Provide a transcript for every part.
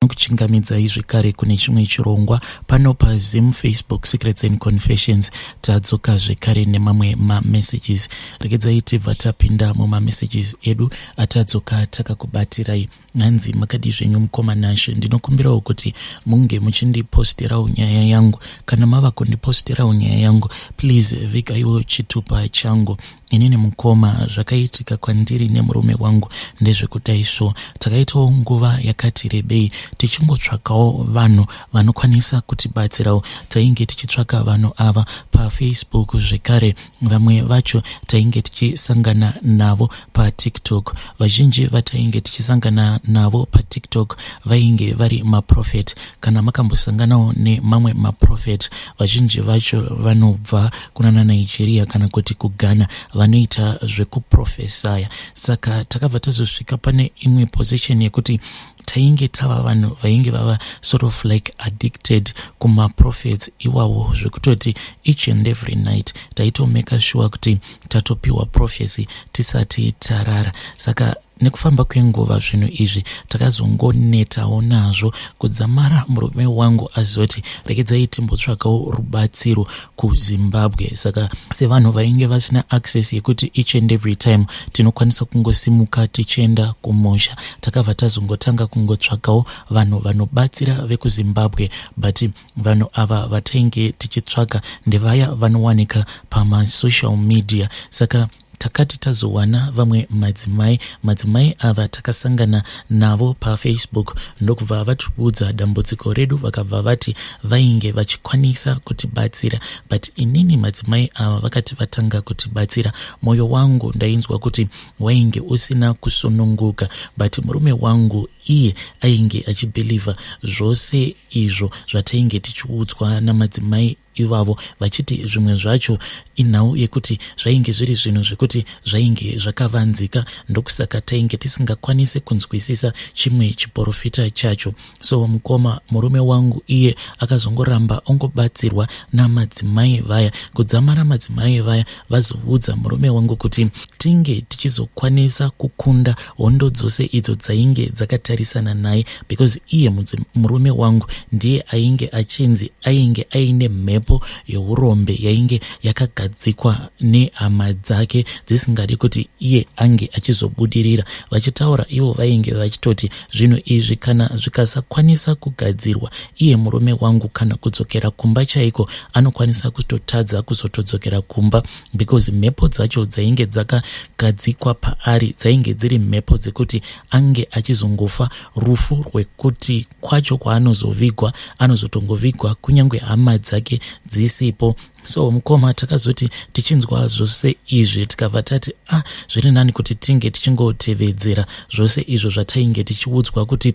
Kuchingamidzai zvekare kune chimwe chirongwa pano paZim Facebook Secrets and Confessions. Tadzoka zvekare nemamwe mamessages. Regedzai tibva tapinda mumamessages edu atadzoka takakubatirai. Hanzi, makadii zvenyu mukoma Nashe? Ndinokumbirawo kuti munge muchindiposterawo nyaya yangu. Kana mava kundiposterawo nyaya yangu, please vigaiwo chitupa changu. Inini mukoma, zvakaitika kwandiri nemurume wangu ndezvekudai. So takaitawo nguva yakati rebei tichingotsvakawo vanhu vanokwanisa kutibatsirawo. Tainge tichitsvaka vanhu ava paFacebook, zvekare vamwe vacho tainge tichisangana navo paTikTok. Vazhinji vatainge tichisangana navo paTikTok vainge vari maprophet. Kana makambosanganawo nemamwe maprophet, vazhinji vacho vanobva kunana Nigeria kana kuti kuGhana, vanoita zvekuprofesaya. Saka takabva tazosvika pane imwe position yekuti tainge tava vanhu vainge vava sort of like addicted kumaprophets iwawo, zvekutoti each and every night taitomeka sure kuti tatopiwa prophecy tisati tarara. Saka nekufamba kwenguva zvinhu izvi takazongonetawo nazvo, kudzamara murume wangu azoti, "Regedzai timbotsvakawo rubatsiro kuZimbabwe." Saka sevanhu vainge vasina access yekuti each and every time tinokwanisa kungosimuka tichienda kumusha, takabva tazongotanga kungotsvakawo vanhu vanobatsira vekuZimbabwe. But vanhu ava vatainge tichitsvaka ndevaya vanowanika pamasocial media. Saka takati tazowana vamwe madzimai. Madzimai ava takasangana navo paFacebook, ndokubva vatiudza dambudziko redu, vakabva vati vainge vachikwanisa kutibatsira. But inini madzimai ava vakati vatanga kutibatsira, mwoyo wangu ndainzwa kuti wainge usina kusununguka. But murume wangu iye ainge achibhilivha zvose izvo zvatainge tichiudzwa namadzimai ivavo, vachiti zvimwe zvacho inhau yekuti zvainge zviri zvinhu zvekuti zvainge zvakavanzika, ndokusaka tainge tisingakwanisi kunzwisisa chimwe chiprofita chacho. So mukoma, murume wangu iye akazongoramba ongobatsirwa namadzimai vaya, kudzamara madzimai vaya vazoudza murume wangu kuti tinge tichizokwanisa kukunda hondo dzose idzo dzainge dzakatarisana naye, because iye murume wangu ndiye ainge achinzi ainge aine mhepo yeurombe yainge yakagadzikwa nehama dzake dzisingadi kuti iye ange achizobudirira. Vachitaura ivo vainge vachitoti zvinhu izvi kana zvikasakwanisa kugadzirwa, iye murume wangu kana kudzokera kumba chaiko anokwanisa kutotadza kuzotodzokera kumba, because mhepo dzacho dzainge dzakagadzikwa paari dzainge dziri mhepo dzekuti ange achizongofa rufu rwekuti kwacho kwaanozovigwa anozotongovigwa kunyange hama dzake dzisipo. So mukoma, takazoti tichinzwa zvose izvi, tikabva tati, "Ah, zviri nani kuti tinge tichingotevedzera zvose izvo zvatainge tichiudzwa kuti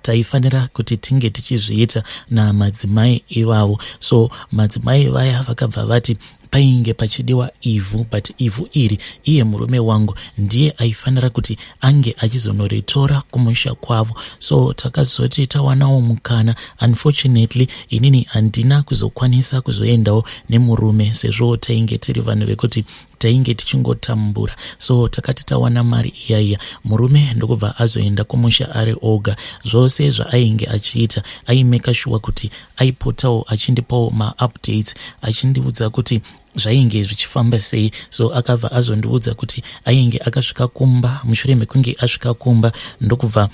taifanira kuti tinge tichizviita namadzimai ivavo." So madzimai vaya vakabva vati painge pachidiwa ivhu, but ivhu iri iye murume wangu ndiye aifanira kuti ange achizonoritora kumusha kwavo. So takazoti tawanawo mukana, unfortunately inini handina kuzokwanisa kuzoendawo nemurume, sezvo tainge tiri vanhu vekuti tainge tichingotambura. So takati tawana mari iyaiya, murume ndokubva azoenda kumusha ari oga. Zvose zvaainge achiita, aimeka sure kuti aipotawo achindipawo maupdates, achindiudza kuti zvainge zvichifamba sei. So akabva azondiudza kuti ainge akasvika kumba. Mushure mekunge asvika kumba, ndokubva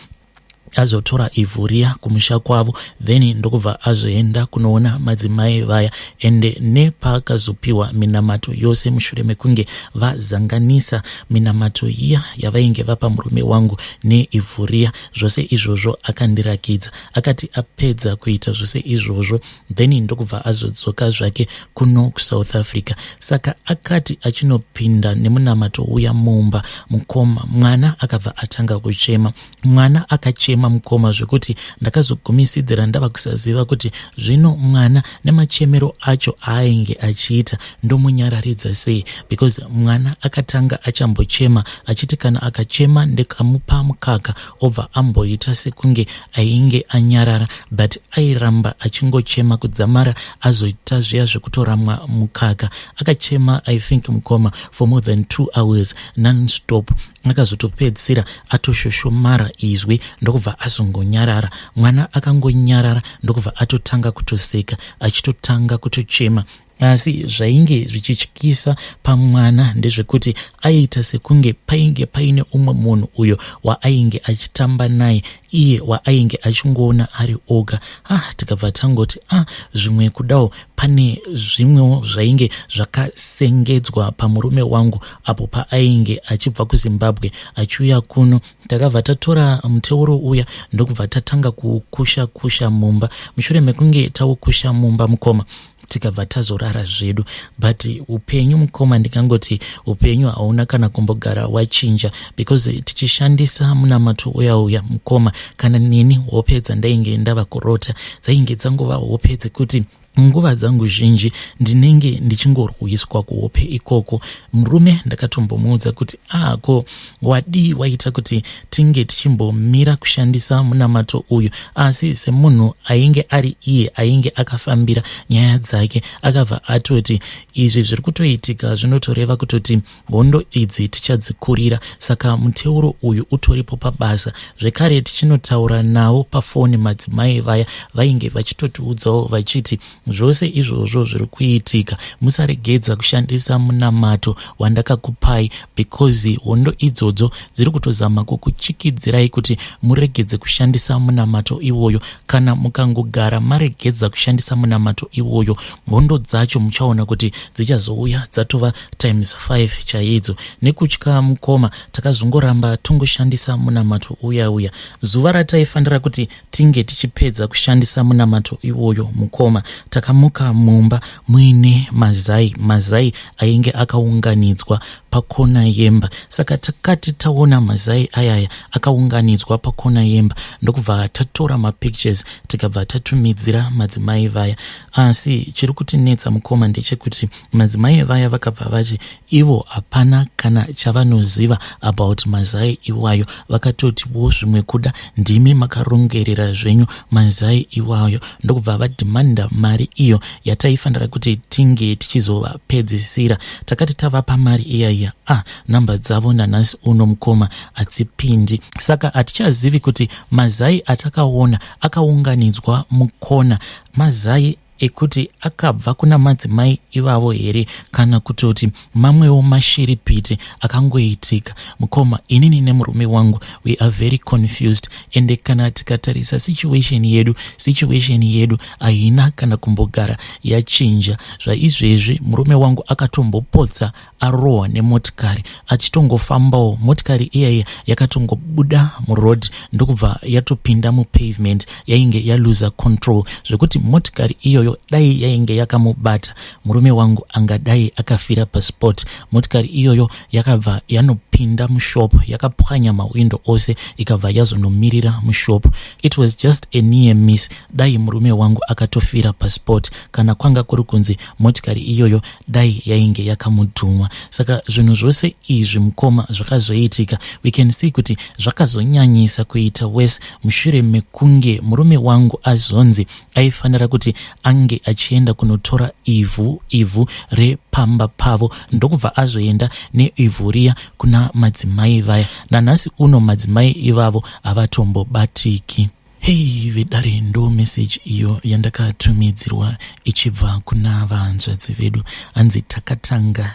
azotora ivhu riya kumusha kwavo, then ndokubva azoenda kunoona madzimai vaya. Ende nepaakazopiwa minamato yose, mushure mekunge vazanganisa minamato iya yavainge vapa murume wangu neivhu riya, zvose izvozvo akandirakidza. Akati apedza kuita zvose izvozvo, then ndokubva azodzoka zvake kuno kuSouth Africa. Saka akati achinopinda nemunamato uya mumba, mukoma, mwana akabva atanga kuchema. Mwana akachema mukoma, zvekuti ndakazogumisidzira ndava kusaziva kuti zvino mwana nemachemero acho aainge achiita ndomunyararidza sei, because mwana akatanga achambochema, achiti kana akachema ndikamupa mukaka obva amboita sekunge ainge anyarara, but airamba achingochema kudzamara azoita zviya zvekutoramwa mukaka. Akachema, I think mukoma, for more than 2 hours nonstop. Akazotopedzisira atoshoshomara izwi, ndokubva Ndokubva azongonyarara. Mwana akangonyarara ndokubva atotanga kutoseka achitotanga kutochema. Asi zvainge zvichityisa pamwana ndezvekuti aiita sekunge painge paine umwe munhu uyo waainge achitamba naye iye waainge achingoona ari oga. Ah, tikabva tangoti ah, zvimwe kudawo pane zvimwewo zvainge zvakasengedzwa pamurume wangu apo paainge achibva kuZimbabwe achiuya kuno. Takabva tatora muteuro uya ndokubva tatanga kukusha kusha mumba. Mushure mekunge taukusha mumba mukoma, tikabva tazorara zvedu. But upenyu mukoma, ndikangoti upenyu hauna kana kumbogara wachinja, because tichishandisa munamato uya uya mukoma, kana neni hope dzandainge ndava kurota dzainge dzangova hope dzekuti nguva dzangu zhinji ndinenge ndichingorwiswa kuhope ikoko. Murume ndakatombomuudza kuti ako wadii waita kuti tinge tichimbomira kushandisa munamato uyu, asi semunhu ainge ari iye ainge akafambira nyaya dzake, akabva atoti izvi zviri kutoitika zvinotoreva kutoti hondo idzi tichadzikurira, saka muteuro uyu utoripo pabasa. Zvekare tichinotaura navo pafoni, madzimai vaya vainge vachitotiudzawo vachiti zvose izvozvo zviri kuitika musaregedza kushandisa munamato wandakakupai, because hondo idzodzo dziri kutozama kukuchikidzirai kuti muregedze kushandisa munamato iwoyo. Kana mukangogara maregedza kushandisa munamato iwoyo, hondo dzacho muchaona kuti dzichazouya dzatova times 5 chaidzo. Nekutya mukoma, takazongoramba tongoshandisa munamato uya uya. Zuva rataifanira kuti tinge tichipedza kushandisa munamato iwoyo mukoma, takamuka mumba muine mazai, mazai ainge akaunganidzwa pakona yemba. Saka takati taona mazai ayaya akaunganidzwa pakona yemba, ndokubva tatora mapictures, tikabva tatumidzira madzimai vaya. Asi chiri kutinetsa mukoma ndechekuti madzimai vaya vakabva vati ivo hapana kana chavanoziva about mazai iwayo. Vakatotiwo zvimwe kuda ndimi makarongerera zvenyu mazai iwayo, ndokubva vadhimanda mari iyo yataifanira kuti tinge tichizovapedzisira. Takati tavapa mari iyaiya, ah, namba dzavo nanhasi uno mukoma hadzipindi. Saka hatichazivi kuti mazai atakaona akaunganidzwa mukona mazai ekuti akabva kuna madzimai ivavo here, kana kutoti mamwewo mashiripiti akangoitika. Mukoma, inini nemurume wangu we are very confused, ende kana tikatarisa situation yedu, situation yedu haina kana kumbogara yachinja. Zvaizvezvi murume wangu akatombopotsa arohwa nemotikari achitongofambawo. Motikari iyaiya yakatongobuda muroad ndokubva yatopinda mupavement, yainge yaluza control zvekuti motikari iyoyo dai yainge yakamubata murume wangu angadai akafira paspot. Motikari iyoyo yakabva yanopinda mushop, yakapwanya mawindo ose, ikabva yazonomirira mushop. It was just a near miss. Dai murume wangu akatofira paspot kana kwanga kuri kunzi motikari iyoyo dai yainge yakamudhuma. Saka zvinhu zvose izvi mukoma zvakazoitika, we can see kuti zvakazonyanyisa kuita worse mushure mekunge murume wangu azonzi aifanira kuti ange achienda kunotora ivhu, ivhu repamba pavo, ndokubva azoenda neivhu riya kuna madzimai vaya. Nanhasi uno madzimai ivavo havatombobatiki. Hei vedare, ndo meseji iyo yandakatumidzirwa ichibva kuna vahanzvadzi vedu. Hanzi takatanga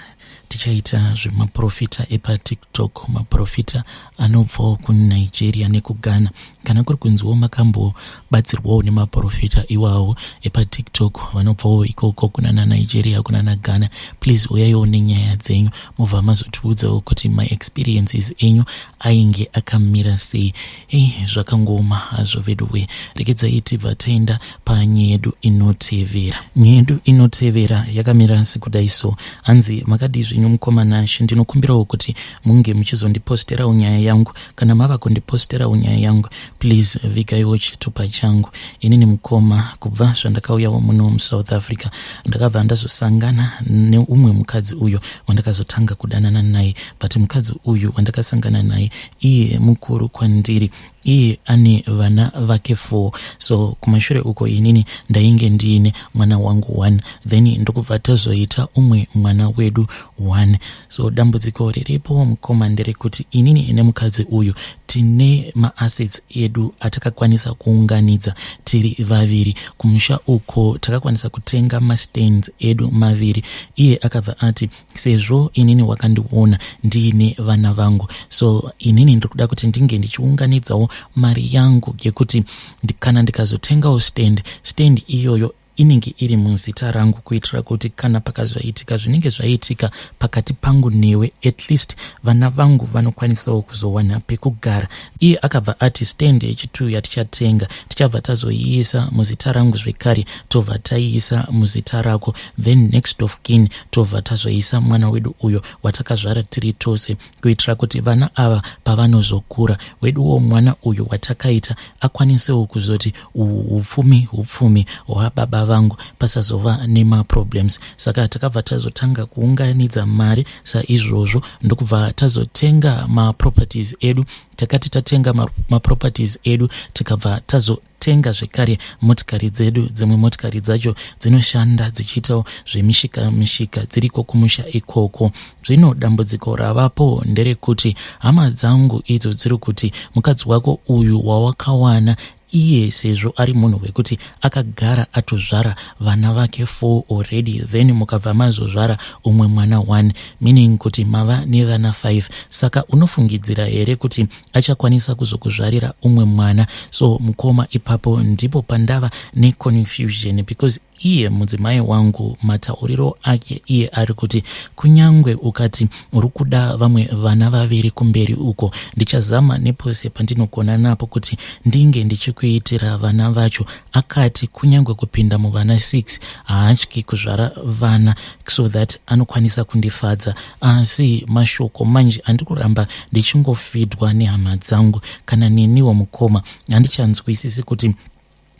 tichaita zvemaprofita epaTikTok, maprofita anobvawo kuNigeria nekuGhana. Kana kuri kunziwo makambobatsirwawo nemaprofita iwawo epaTikTok vanobvawo ikoko kunana Nigeria, kunana Ghana, please uyaiwo nenyaya dzenyu, mobva mazotiudzawo kuti maexperiences enyu ainge akamira sei. Ei, zvakangooma hazvo veduwe. Regedzai tibva taenda panyaya yedu inotevera. Nyaya yedu inotevera yakamira sekudai so. Hanzi makadii zvenyu mukoma Nashe, ndinokumbirawo kuti munge muchizondiposterawo nyaya yangu. Kana mava kundiposterawo nyaya yangu, please vigaiwo chitupa changu. Inini mukoma, kubva zvandakauyawo muno muSouth Africa, ndakabva ndazosangana neumwe mukadzi uyo wandakazotanga kudanana naye. But mukadzi uyu wandakasangana naye iye mukuru kwandiri, iye ane vana vake 4. So kumashure uko inini ndainge ndiine mwana wangu 1, then ndokubva tazoita umwe mwana wedu 1. So dambudziko riripo mukoma nderekuti inini nemukadzi uyu Tine maassets edu atakakwanisa kuunganidza tiri vaviri kumusha uko. Takakwanisa kutenga mastands edu maviri. Iye akabva ati, "Sezvo inini wakandiona ndiine vana vangu, so inini ndiri kuda kuti ndinge ndichiunganidzawo mari yangu yekuti kana ndikazotengawo stand, stand iyoyo inenge iri muzita rangu, kuitira kuti kana pakazoitika zvinenge zvaitika pakati pangu newe, at least vana vangu vanokwanisawo kuzowana pekugara." Iye akabva ati, "Stand yechi2 yatichatenga tichabva tazoiisa muzita rangu zvekare, tobva taiisa muzita rako, then next of kin tobva tazoisa mwana wedu uyo watakazvara tiri tose, kuitira kuti vana ava pavanozokura, weduwo mwana uyu watakaita akwanisewo kuzoti uhu upfumi, upfumi hwababa vangu, pasazova nemaproblems." Saka takabva tazotanga kuunganidza mari saizvozvo, ndokubva tazotenga maproperties edu. Takati tatenga maproperties edu, tikabva tazotenga zvekare motikari dzedu. Dzimwe motikari dzacho dzinoshanda dzichiitawo zvemishika mishika dziriko kumusha ikoko. Zvino dambudziko ravapo nderekuti hama dzangu idzo dziri kuti mukadzi wako uyu wawakawana iye, sezvo ari munhu wekuti akagara atozvara vana vake 4 already, then mukabva mazozvara umwe mwana 1, meaning kuti mava nevana 5, saka unofungidzira here kuti achakwanisa kuzokuzvarira umwe mwana? So mukoma, ipapo ndipo pandava neconfusion, because iye mudzimai wangu matauriro ake, iye ari kuti, "Kunyangwe ukati uri kuda vamwe vana vaviri kumberi uko, ndichazama nepose pandinogona napo kuti ndinge ndichikuitira vana vacho." Akati kunyangwe kupinda muvana 6 haatyi kuzvara vana so that anokwanisa kundifadza. Asi mashoko manje andiri kuramba ndichingofidwa nehama dzangu, kana neniwo mukoma handichanzwisisi kuti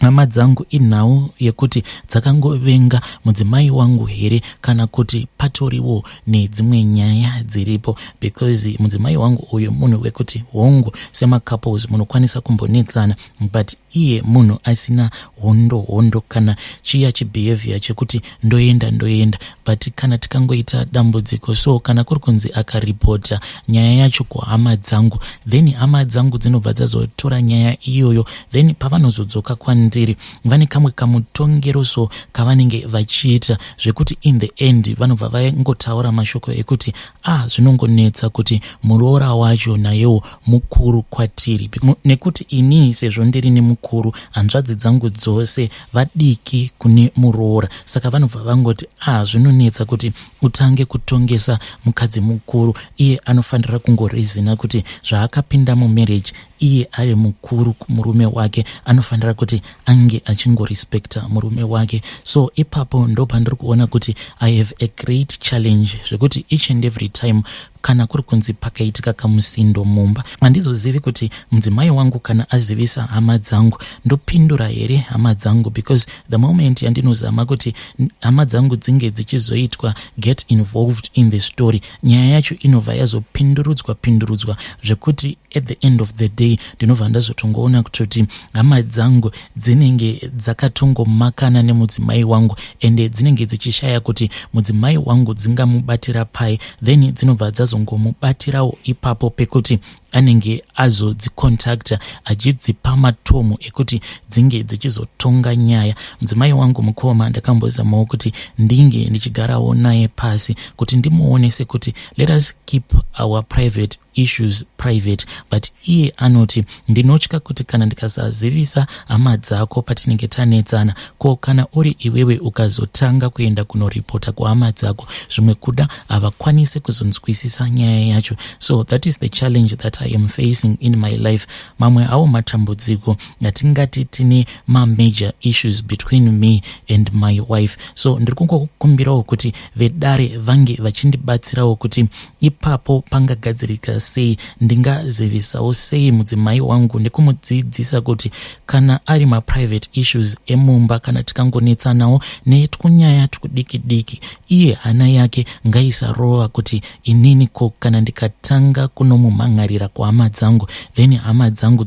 hama dzangu inhau yekuti dzakangovenga mudzimai wangu here, kana kuti patoriwo nedzimwe nyaya dziripo, because mudzimai wangu uyu munhu wekuti, hongu, semacouples munokwanisa kumbonetsana, but iye munhu asina hondo hondo kana chiya chibehavior chekuti ndoenda ndoenda. But kana tikangoita dambudziko so, kana kuri kunzi akaripota nyaya yacho kuhama dzangu, then hama dzangu dzinobva dzazotora nyaya iyoyo. Then pavanozodzoka kwandiri, vane kamwe kamutongero so kavanenge vachiita, zvekuti in the end vanobva vangotaura mashoko ekuti, "Ah, zvinongonetsa kuti muroora wacho nayewo mukuru kwatiri, nekuti inini sezvo ndiri nemukuru, hanzvadzi dzangu dzose vadiki kune muroora." Saka vanobva vangoti, "Ah, zvinonetsa kuti utange kutongesa mukadzi mukuru. Iye anofanira kungorizina kuti zvaakapinda mumarriage iye ari mukuru kumurume wake, anofanira kuti ange achingorespekta murume wake." So ipapo ndo pandiri kuona kuti I have a great challenge, zvekuti each and every time kana kuri kunzi pakaitika kamusindo mumba, handizozivi kuti mudzimai wangu kana azivisa hama dzangu, ndopindura here hama dzangu, because the moment yandinozama kuti hama dzangu dzinge dzichizoitwa get involved in the story, nyaya yacho inobva yazopindurudzwa pindurudzwa, zvekuti at the end of the day ndinobva ndazotongoona kutoti hama dzangu dzinenge dzakatongomakana nemudzimai wangu, ende dzinenge dzichishaya kuti mudzimai wangu dzingamubatira pai. Then dzinobva dzazongomubatirawo ipapo pekuti anenge azodzicontacta achidzipa matomu ekuti dzinge dzichizotonga nyaya. Mudzimai wangu, mukoma, ndakambozamawo kuti ndinge ndichigarawo naye pasi kuti ndimuonese kuti let us keep our private issues private, but iye anoti, "Ndinotya kuti kana ndikasazivisa hama dzako patinenge tanetsana, ko kana uri iwewe ukazotanga kuenda kunoripota kuhama dzako, zvimwe kuda havakwanisi kuzonzwisisa nyaya yacho." So that is the challenge that I am facing in my life. Mamwe awo matambudziko atingati tine mamajor issues between me and my wife. So ndiri kungokumbirawo kuti vedare vange vachindibatsirawo kuti ipapo pangagadzirika sei, ndingazivisawo sei mudzimai wangu nekumudzidzisa kuti kana ari maprivate issues emumba, kana tikangonetsanawo netwunyaya twudiki diki, iye hana yake ngaisarova kuti inini ko kana ndikatanga kunomumhan'arira kuhama dzangu, then hama dzangu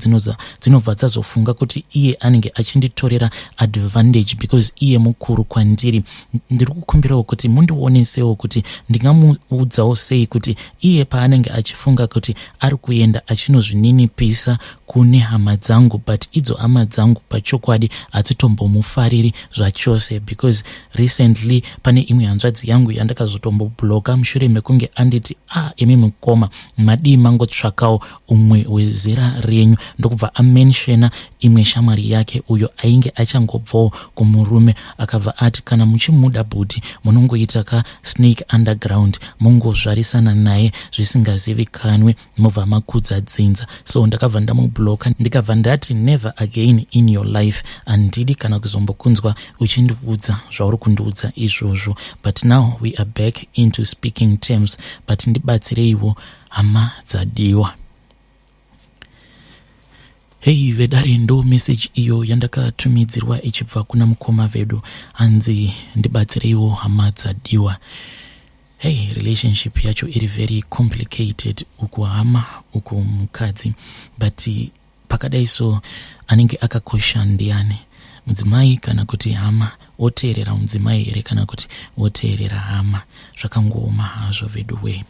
dzinobva dzazofunga kuti iye anenge achinditorera advantage because iye mukuru kwandiri. Ndiri kukumbirawo kuti mundionesewo kuti ndingamuudzawo sei kuti iye paanenge achifunga Ndinofunga kuti ari kuenda achinozvininipisa kune hama dzangu, but idzo hama dzangu pachokwadi hadzitombomufariri zvachose, because recently pane imwe hanzvadzi yangu yandakazotombobloka mushure mekunge anditi, "Ah, imi mukoma, madii mangotsvakawo umwe wezera renyu?" Ndokubva amenshena imwe shamwari yake uyo ainge achangobvawo kumurume, akabva ati, "Kana muchimuda bhuti, munongoita ka snake underground, mungozvarisana naye zvisingazivikanwe, mobva makudza dzinza." So ndakabva ndamubloka, ndikabva ndati, "Never again in your life, handidi kana kuzombokunzwa uchindiudza zvauri kundiudza izvozvo." But now we are back into speaking terms, but ndibatsireiwo, hama dzadiwa. Hei vedare, ndo meseji iyo yandakatumidzirwa ichibva kuna mukoma vedu, hanzi ndibatsireiwo, hama dzadiwa. Hey, relationship yacho iri very complicated, uku hama, uku mukadzi, but pakadai so anenge akakosha ndiani, mudzimai kana kuti hama? Oteerera mudzimai here kana kuti oteerera hama? Zvakangooma hazvo vedu wee.